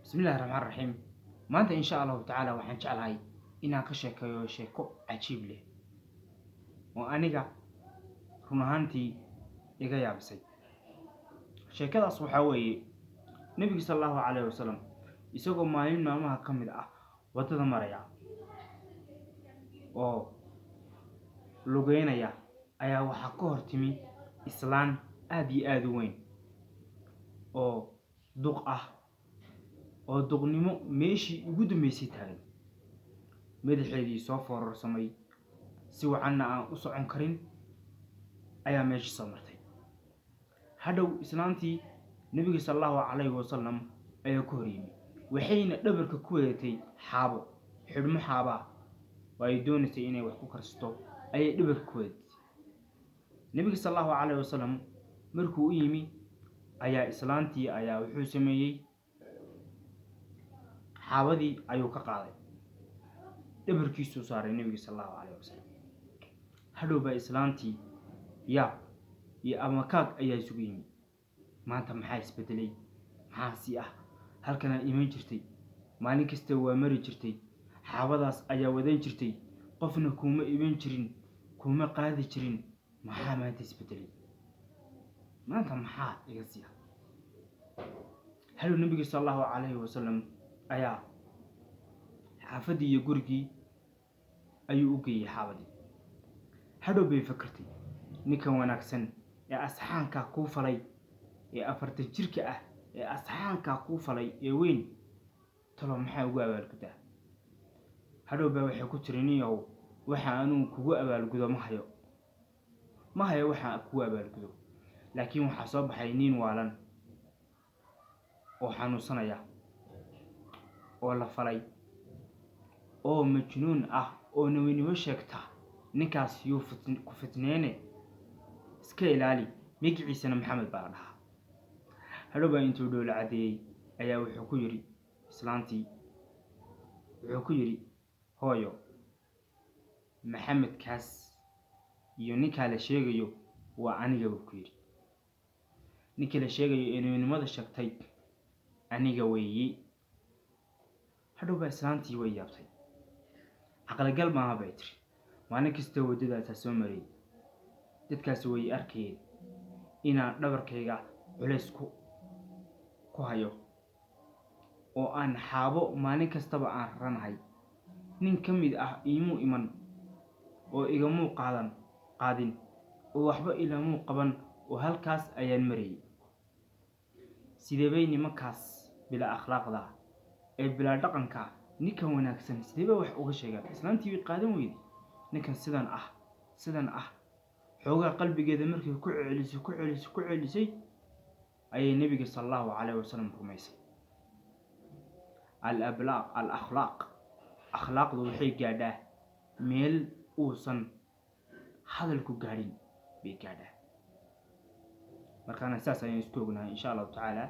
Bismillahi raxmaan raxiim. Maanta, insha Allahu tacaala, waxaan jeclahay inaan ka sheekeeyo sheeko cajiib leh oo aniga run ahaantii iga yaabisay. Sheekadaas waxaa weeye Nebiga sala Allahu calayhi wasalam isagoo maalin maalmaha ka mid ah waddada maraya oo lugeynaya ayaa waxaa ka hor timi islaan aada iyo aada u weyn oo duq ah, oo duqnimo meeshii ugu dambeysay taagan, madaxeedii soo foorarsamay, si wacanna aan u socon karin ayaa meeshii soo martay. Hadhow islaantii Nebiga sala Allahu calayhi wasalam ayaa ku hor yimi, waxayna dhabarka ku wadatay xaabo, xidhmo xaabaa oo ay doonaysay inay wax ku karsato ayay dhabarka ku wadatay. Nebiga sala Allahu calayhi wasalam markuu u yimi ayaa islaantii ayaa wuxuu sameeyey, xaabadii ayuu ka qaaday, dhabarkiisuu saaray Nebiga sala Allahu calayhi wasalam. Hadhow baa islaantii yaab iyo amakaag ayaa isugu yimi. Maanta maxaa isbedelay? Maxaa si ah? Halkanaa iman jirtay, maalin kasta waa mari jirtay, xaabadaas ayaa wadan jirtay, qofna kuuma iman jirin, kuuma qaadi jirin. Maxaa maanta isbedelay? Maanta maxaa iga siya? Hadhow Nebiga sala Allahu calayhi wasalam ayaa xaafaddii iyo gurigii ayuu u geeyey xaabadii. Hadhow bay fakertay: ninkan wanaagsan ee asxaankaa kuu falay, ee 40 jirka ah, ee asxaankaa kuu falay ee weyn, talo maxaa ugu abaalgudaa? Hadhow baa waxay ku tiri: "Niyow, waxa anugu kugu abaalgudo ma hayo, ma hayo waxa kugu abaalgudo, laakiin waxaa soo baxay nin waalan oo xanuunsanaya oo la falay oo majnuun ah oo nebinimo sheegta. Ninkaas yuu ku fitneyne, iska ilaali. Magiciisana Maxamed baa la dhahaa." Hadhow baa intuu dhoola caddeeyey ayaa wuxuu ku yidhi islaantii, wuxuu ku yidhi: "Hooyo, Maxamedkaas iyo ninkaa la sheegayo waa aniga," buu ku yidhi. "Ninkii la sheegayo ee nebinimada sheegtay aniga weeyi." Hadhow baa islaantii way yaabtay. "Caqligal maaha," bay tiri. "Maalin kasta waddadaasaa soo marayay, dadkaasi way arkayeen inaan dhabarkayga culays ku hayo oo aan xaabo maalin kastaba aan raranahay. Nin ka mid ah iimuu iman oo igamuu qaadan qaadin oo waxba ilamuu qaban oo halkaas ayaan marayay. Sidee bay nimankaas bilaa akhlaaqda ee bilaa dhaqanka ninkan wanaagsan sidee bay wax uga sheegaan?" Islaantii way qaadan weyday. Ninkan sidan ah, sidan ah, xoogaa qalbigeeda markay ku celisay, ku celisay, ku celisay ayay Nebiga sala Allahu calayhi wasalam rumaysay. Al ablaaq al akhlaaq, akhlaaqdu waxay gaadhaa meel uusan hadalku gaadhin bay gaadhaa. Markaana saas ayaan isku ognahay, insha Allahu tacaala.